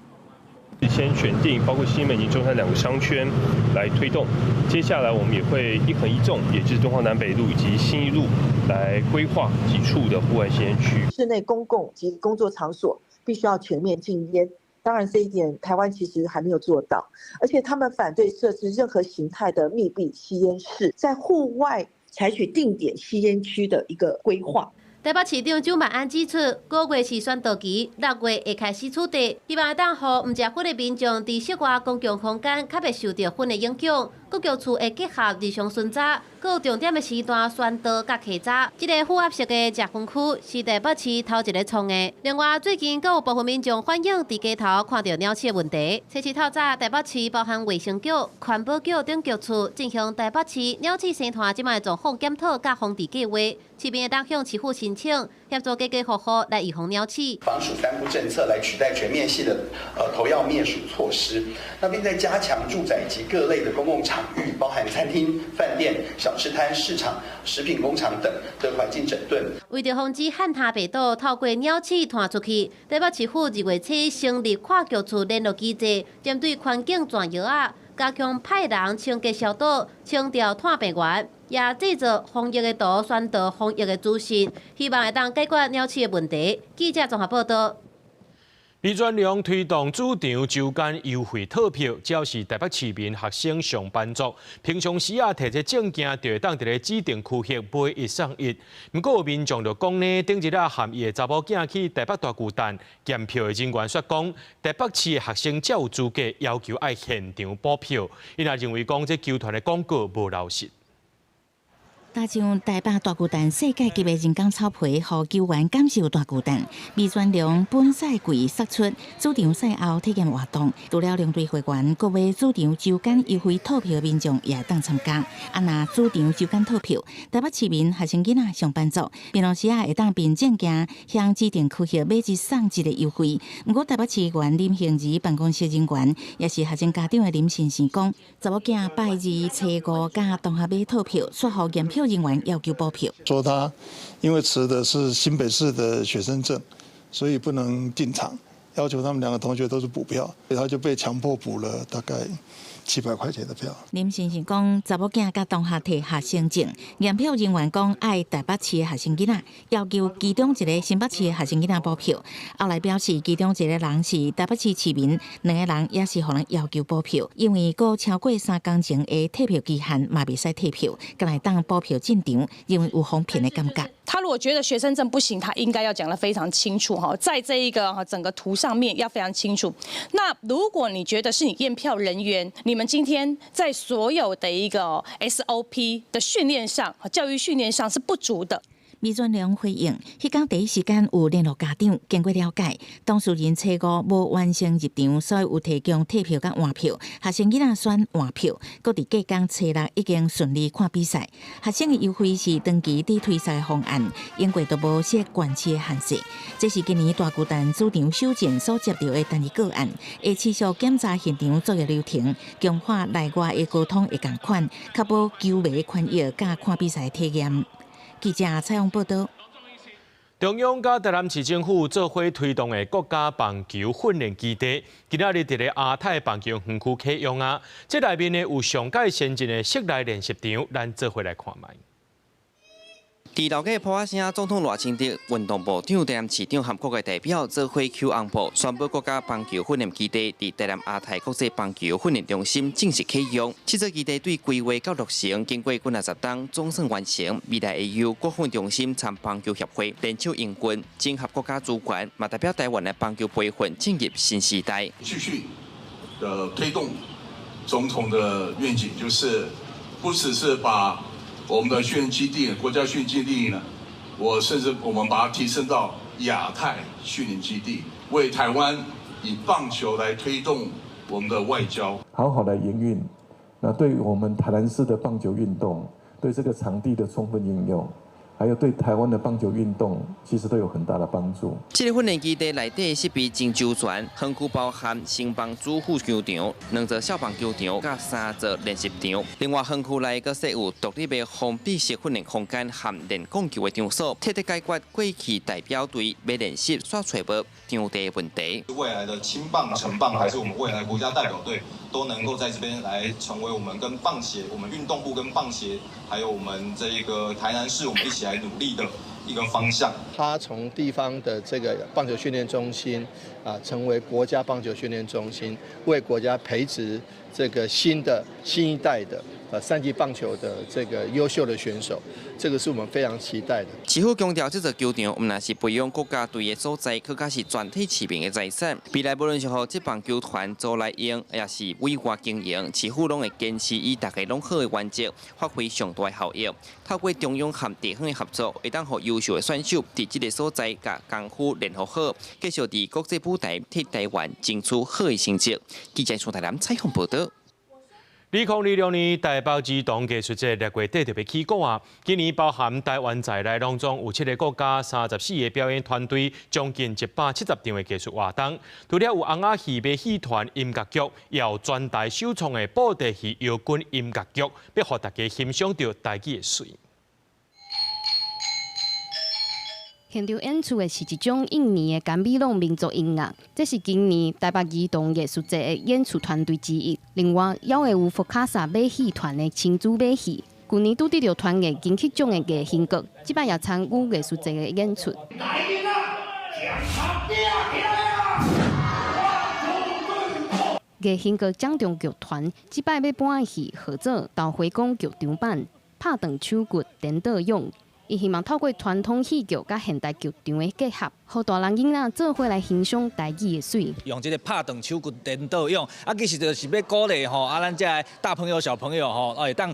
先選定包括西門以及中山兩個商圈來推動，接下來我們也會一橫一縱，也就是敦化南北路以及信義路來規劃幾處的戶外吸煙區。室內公共及工作場所必須要全面禁煙，當然這一點台灣其實還沒有做到，而且他們反對設置任何形態的密閉吸煙室，在戶外採取定點吸煙區的一個規劃。台北市長蔣萬安指出，5月是宣導期，6月會開始取締，希望會當予毋食薰的民眾佇室外公共空間較袂受著薰的影響。各局處會結合日常巡查，閣有重點的時段宣導佮稽查。這個負壓式的食薰區是台北市頭一个創的。另外，最近閣有部分民眾反映佇街頭看著鳥鼠的問題。初七透早，台北市包含衛生局、環保局等局處進行台北市鳥鼠生態這擺狀況檢討佮防治計劃，市民會當向市府申請協助家家戶戶來預防鳥鼠。防鼠三不政策來取代全面性的投藥滅鼠措施，那並在加強住宅及各類的公共場域，包含餐廳、飯店、小吃攤、市場、食品工廠等的環境整頓。為著防止漢他病毒透過鳥鼠傳出去，台北市府2月初成立跨局處聯絡機制，針對環境轉藥仔，加強派人清潔消毒、清掉傳病源，也製作防疫的圖、宣導防疫的資訊，希望會當解決鳥鼠的問題。記者綜合報道。李專良推動主場周間優惠套票，只要是台北市民、學生、上班族，平常時啊提這證件，就會當佇咧指定區域買一送一。毋過有民眾就講呢，頂日啊含伊的查某囝去台北大巨蛋驗票的人員說講，台北市的學生才有資格要求愛現場補票，𪜶也認為講這球團的廣告無老實。搭上台北大巨蛋世界級的人工草皮，予球員感受大巨蛋。美專龍本賽季釋出主場賽後體驗活動，除了龍隊會員，閣買主場周間優惠套票的民眾也會當參加。啊，若主場周間套票，台北市民、學生囡仔、上班族，平常時仔會當憑證件向指定區域買一送一的優惠。毋過台北市議員林幸儀辦公室人員，也是學生家長的林先生講，查某囝拜二、初五佮同學買套票，煞予驗票人員要求補票，說他因為持的是新北市的學生證，所以不能進場，要求他們兩個同學都是補票，所以他就被強迫補了大概700塊錢的票。林先生講，查某囝佮同學提學生證，驗票人員講愛台北市的學生囡仔，要求其中一个新北市的學生囡仔補票。後來表示，其中一個人是台北市市民，兩个人也是予人要求補票，因為閣超過3工前的退票期限嘛袂使退票，敢會當補票進場，認為有哄騙的感覺。他如果覺得學生證不行，他應該要講得非常清楚哈，在這一個整個圖上面要非常清楚。那如果你覺得是你驗票人員，你們今天在所有的一個 SOP 的訓練上、教育訓練上是不足的。米專良回應，彼工第一時間有聯絡家長，經過了解，當事人初五無完成入場，所以有提供退票佮換票。學生囡仔選換票，閣佇隔工初六已經順利看比賽。學生的優惠是長期佇推銷的方案，英國都無設縣市的限制。這是今年大巨蛋主場首戰所接著的單一個案，會持續檢查現場作業流程，強化內外的溝通會仝款，確保球迷權益佮看比賽體驗。記者採訪報道。中央佮台南市政府做伙推動的國家棒球訓練基地，今仔日佇咧亞太棒球園區啟用啊！這內面呢有上蓋先進的室內練習場，咱做伙來看覓。佇老街破仔聲，總統賴清德、運動部長、台南市長和各界代表做伙搝紅布，宣布國家棒球訓練基地佇台南亞太國際棒球訓練中心正式啟用。這座基地對規劃到落成，經過幾若十冬，總算完成。未來會由國訓中心參棒球協會聯手營運，整合國家資源，嘛代表台灣的棒球培訓進入新時代。繼續的推動總統的願景，就是不只是把我們的訓練基地，國家訓練基地呢，我甚至我們把它提升到亞太訓練基地，為台灣以棒球來推動我們的外交，好好來營運。那對我們台南市的棒球運動，對這個場地的充分應用，還有對台灣的棒球運動，其實都有很大的幫助。這個訓練基地內底設備真周全，園區包含新棒主副球場、兩座小棒球場、佮三座練習場。另外，園區內閣設有獨立的封閉式訓練空間和練摃球的場所，徹底解決過去代表隊欲練習煞揣無場地的問題。未來的青棒、成棒，還是我們未來國家代表隊，都能夠在這邊來成為我們跟棒協、我們運動部跟棒協，還有我們這一個台南市，我們一起來努力的一個方向。他從地方的這個棒球訓練中心啊，成為國家棒球訓練中心，為國家培植這個新的新一代的三級棒球的這個優秀的選手，這個是我們非常期待的。市府強調，這座球場毋但是培養國家隊的所在，閣較是全體市民的財產。未來無論是予職棒球團租來用，抑是委外經營，市府攏會堅持以大家攏好的原則，發揮上大的效益。透過中央和地方的合作，會當予優秀的選手佇這个所在共功夫練予好，繼續佇國際舞台替台灣爭取好的成績。記者從台南採訪報導。2026年台北兒童藝術節6月底就欲起鼓啊！今年包含台灣在內，攏總有七个國家、34個表演團隊，將近170場的藝術活動。除了有尪仔戲、馬戲團、音樂劇，也有全台首創的布袋戲搖滾音樂劇，欲予大家欣賞著台語的媠。現場演出的是一種印尼的甘美朗民族音樂，這是今年台北兒童藝術節的演出團隊之一。另外，也會有福卡薩馬戲團的親子馬戲，舊年拄得著團藝金曲獎的藝興閣，這擺也參與藝術節的演出。藝興閣掌中劇團這擺欲搬的戲號做《豆花公劇場版》，拍斷手骨顛倒勇。伊希望透過傳統戲劇佮現代劇場的結合，予大人囡仔做伙來欣賞台語的媠。用這个拍斷手骨顛倒勇，啊，其實就是欲鼓勵吼，啊，咱這个大朋友小朋友吼，會當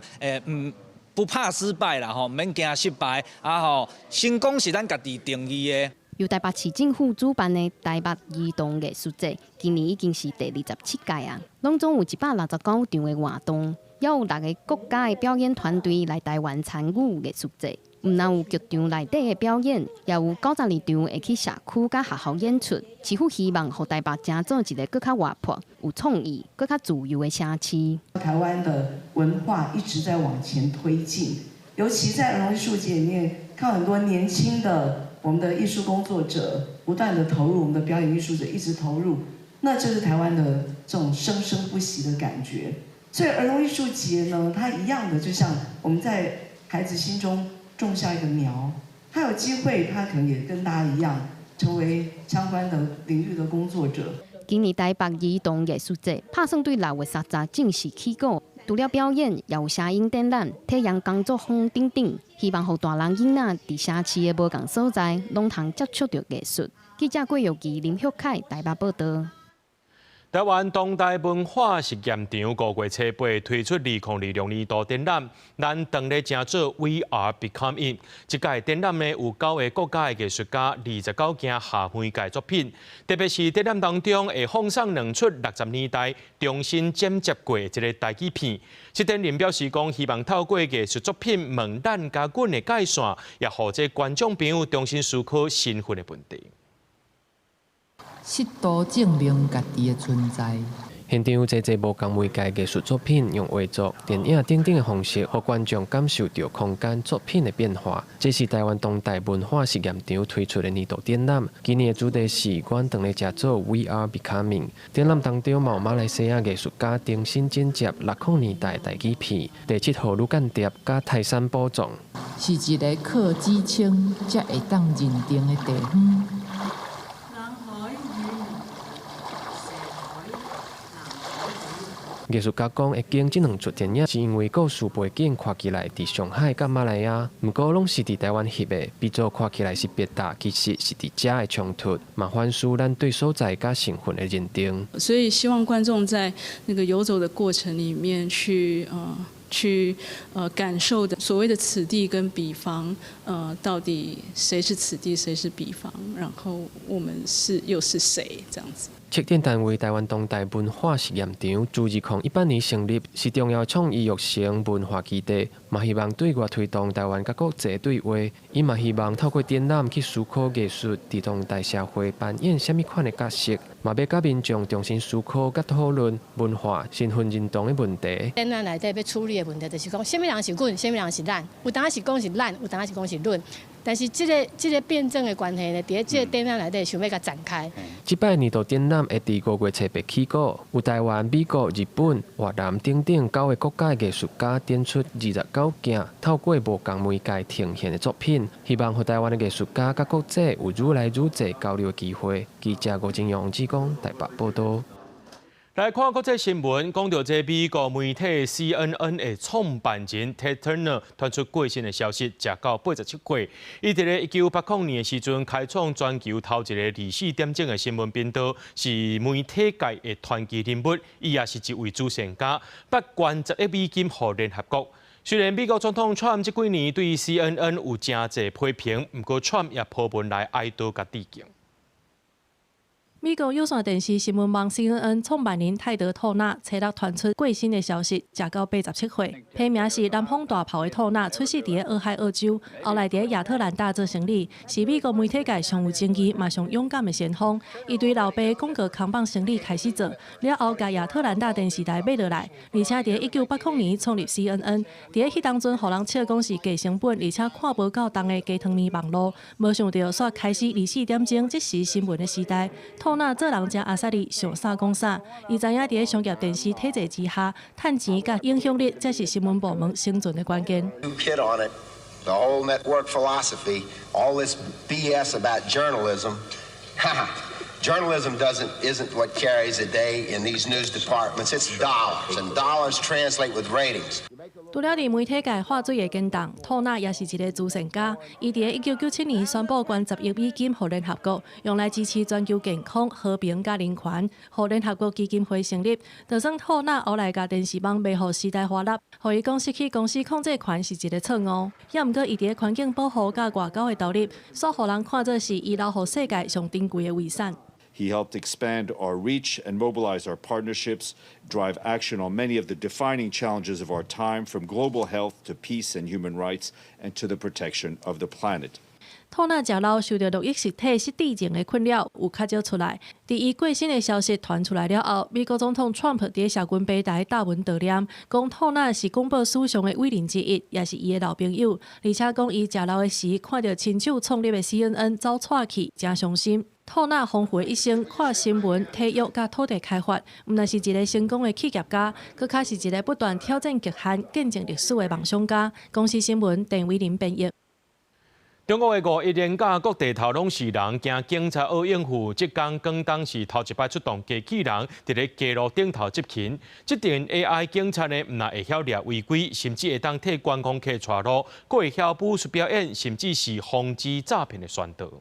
不怕失敗啦吼，免驚失敗，啊吼，成功是咱家己定義的。由台北市政府主辦的台北兒童藝術節，今年已經是第27屆啊，攏總有169場的活動，也有6个國家的表演團隊來台灣參與藝術節。毋但有劇場內底的表演，也有92場會去社區佮學校演出。市府希望予台北成做一个閣較活潑、有創意、閣較自由的城市。台灣的文化一直在往前推進，尤其在兒童藝術節裡面，看很多年輕的我們的藝術工作者不斷的投入，我們的表演藝術者一直投入，那就是台灣的這種生生不息的感覺。所以兒童藝術節呢，它一樣的，就像我們在孩子心中種下一個苗，他有機會，他可能也跟大家一樣，成為相關的領域的工作者。今年台北兒童藝術節拍算對6月30正式起鼓，除了表演，也有聲音展覽、體驗工作坊等等，希望予大人囡仔佇城市的無仝所在，攏通接觸著藝術。記者郭玉琪、林旭凱台北報導。台灣當代文化實驗場5月初八推出2026年度展覽，咱當咧成做 We Are Becoming。這屆展覽呢有9个國家的藝術家29件下媒介作品，特別是展覽當中會放送兩齣60年代重新剪接過的一个台語片。策展人表示講，希望透過藝術作品問咱佮阮的界線，也予這觀眾朋友重新思考身份的問題。試圖證明家己的存在。現場有濟濟無仝媒介藝術作品，用畫作、電影等等的方式，予觀眾感受著空間作品的變化。這是台灣當代文化實驗場推出的年度展覽。今年的主題是“阮當咧成做 We Are Becoming”。展覽當中，嘛有馬來西亞藝術家重新剪接60年代台語片《第七號女間諜》佮《泰山寶藏》。是一个靠指稱才會當認定的地方。藝術家講，會揀這兩齣電影是因為故事背景看起來佇上海佮馬來亞，毋過攏是佇台灣翕的，比做看起來是別搭，其實是佇遮的衝突，嘛反思咱對所在佮身份的認定。所以希望觀眾在那個遊走的過程裡面去感受的所謂的此地跟彼方，到底誰是此地，誰是彼方，然後我們是又是誰，這樣子。策展單位台灣當代文化實驗場自2018年成立，是重要創意育成文化基地，嘛希望對外推動台灣佮國際對話。伊嘛希望透過展覽去思考藝術佇當代社會扮演啥物款的角色，嘛欲佮民眾重新思考佮討論文化身份認同的問題。展覽內底欲處理的問題就是講，啥物人是阮，啥物人是咱。有當時講是咱，有當時講是阮。但是這個辯證的關係呢，佇咧這個展覽內底想欲共展開。這擺年度展覽會佇5月初8起鼓，有台灣、美國、日本、越南等等九個國家的藝術家展出29件透過無仝媒介呈現的作品，希望予台灣的藝術家佮國際有愈來愈濟交流的機會。記者吳金陽、志剛台北報導。來看國際新聞，講到這美國媒體 CNN 的創辦人 Ted Turner 傳出過身的消息，食到87歲。伊佇咧1980年的時陣，開創全球頭一个24點鐘的新聞頻道，是媒體界的傳奇人物。伊也是一位慈善家，捌捐10億美金予聯合國。雖然美國總統川普這幾年對 CNN 有誠濟批評，毋過川普也鋪文來哀悼佮致敬。美國有線電視新聞網 CNN 創辦人泰德·托納初六傳出過身的消息，食到87歲。批名是南方大炮的托納出世佇咧俄亥俄州，後來佇咧亞特蘭大做生理，是美國媒體界上有爭議嘛上勇敢的先鋒。伊對老爸廣告扛棒生理開始做，了後共亞特蘭大電視台買落來，而且佇1980年創立 CNN。佇咧彼當陣，予人笑講是低成本，而且看無夠重的雞湯麵網路，無想著煞開始24點鐘即時新聞的時代。托納做人誠阿莎力，想啥講啥。伊知影佇咧商業電視體制之下，趁錢佮影響力，才是新聞部門生存的關鍵。 Hit on it, the whole network philosophy, all this BS about journalism. Journalism doesn't isn't what carries the day in these news departments. It's dollars, and dollars translate with ratings. 除了佇媒體界化水會堅動，托納也是一个慈善家。伊佇咧1997年宣布捐10億美金予聯合國，用來支持全球健康、和平佮人權，予聯合國基金會成立。就算托納後來共電視網賣予時代華納，予伊講失去公司控制權是一个錯誤。也毋過伊佇咧環境保護佮外交的投入，煞予人看做是伊留予世界上珍貴的遺產。 He helped expand our reach and mobilize our partnerships, drive action on many of the defining challenges of our time, from global health to peace and human rights, and to the protection of the planet. 托納食老受著路易實體失智症的困擾，有較少出來。佇伊過身的消息傳出來了後，美國總統川普佇社群平台貼文悼念，講托納是廣播史上的偉人之一，也是伊的老朋友。而且講伊食老的時，看著親手創立的 CNN 走掣去，誠傷心。托納豐富的一生，跨新聞、體育佮土地開發，毋但是一个成功的企業家，閣較是一个不斷挑戰極限、見證歷史的夢想家。公視新聞鄧偉林編譯。中國的五一連假，各地頭攏是人，驚警察學應付。浙江廣東是頭一擺出動機器人，佇咧街路頂頭執勤。這陣 AI 警察呢，毋但會曉掠違規，甚至會當替觀光客帶路，閣會曉武術表演，甚至是防止詐騙的宣導。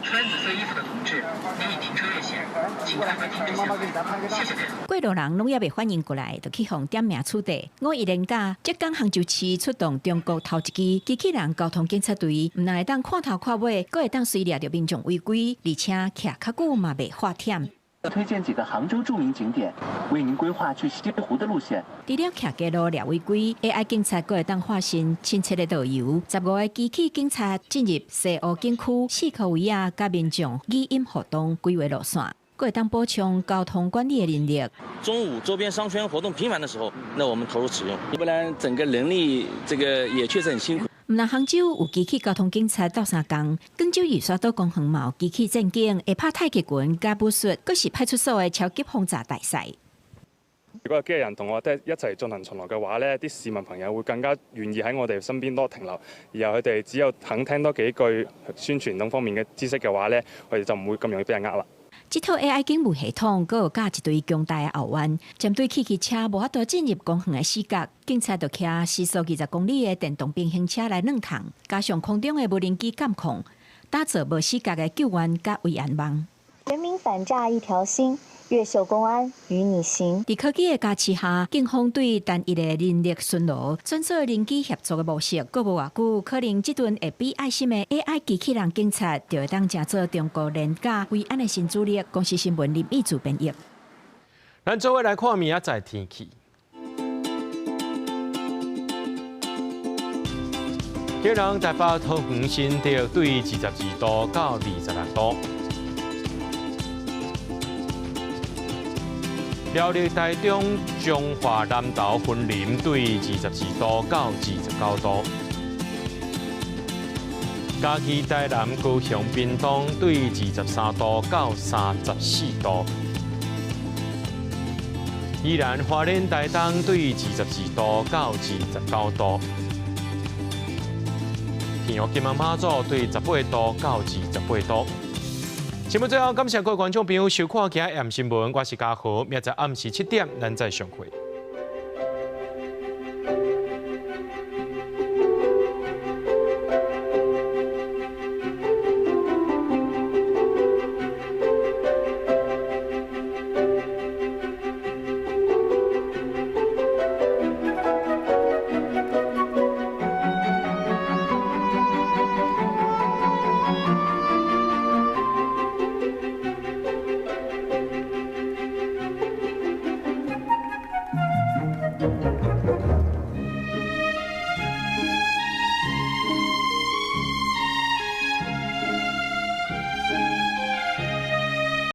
穿紫色衣服的同志，你已停車越線，請開回停車線位，謝謝配合。過路人攏猶未反應過來，就去予點名取締。五一連假，浙江杭州市出動中國頭一支機器人交通警察隊，毋但會當看頭看尾，閣會當隨掠著民眾違規，而且徛較久嘛袂發忝。推薦幾個杭州著名景點，為您規劃去西湖的路線。除了徛街路掠違規，AI 警察閣會當化身親切的導遊。15個機器警察進入西湖景區，四箍圍仔，佮民眾語音互動規劃路線，閣會當補充交通管理的能力。中午周邊商圈活動頻繁的時候，那我們投入使用，不然整個人力這個也確實很辛苦。毋但杭州有機器交通警察鬥相共，廣州二沙島公園嘛有機器戰警，會拍太極拳佮武術，閣是派出所的超級防詐大賽。如果有機器人同我哋一齊進行巡邏嘅話呢，啲市民朋友會更加願意喺我哋身邊多停留，然後佢哋只有肯聽多幾句宣傳等方面嘅知識嘅話呢，佢哋就唔會咁容易俾人呃啦。這套 AI 警務系統，閣有佮一隊強大的後援，針對汽機車無法度進入公園的死角，警察就騎時速20公里的電動平行車來兩趟，加上空中的無人機監控，打造無死角的救援佮維安網。全民反詐一條心，越秀公安與你行。佇科技的加持下，警方對單一的人力巡邏轉做人機協作的模式，閣無偌久，可能這陣會比愛心的 AI 機器人警察，就會當成做中國廉價維安的新主力。公視新聞林義主編譯。咱做伙來看明仔載天氣。今日台北、桃園、新竹對22度到26度。苗栗、台中、彰化、南投、雲林對22度到29度。嘉義、台南、高雄、屏東對23度到34度。宜蘭、花蓮、台東對22度到29度。屏東、金門、馬祖對18度到28度。節目最後，感謝各位觀眾朋友收看今日 M 新聞，我是嘉豪，明仔暗時7點，咱再相會。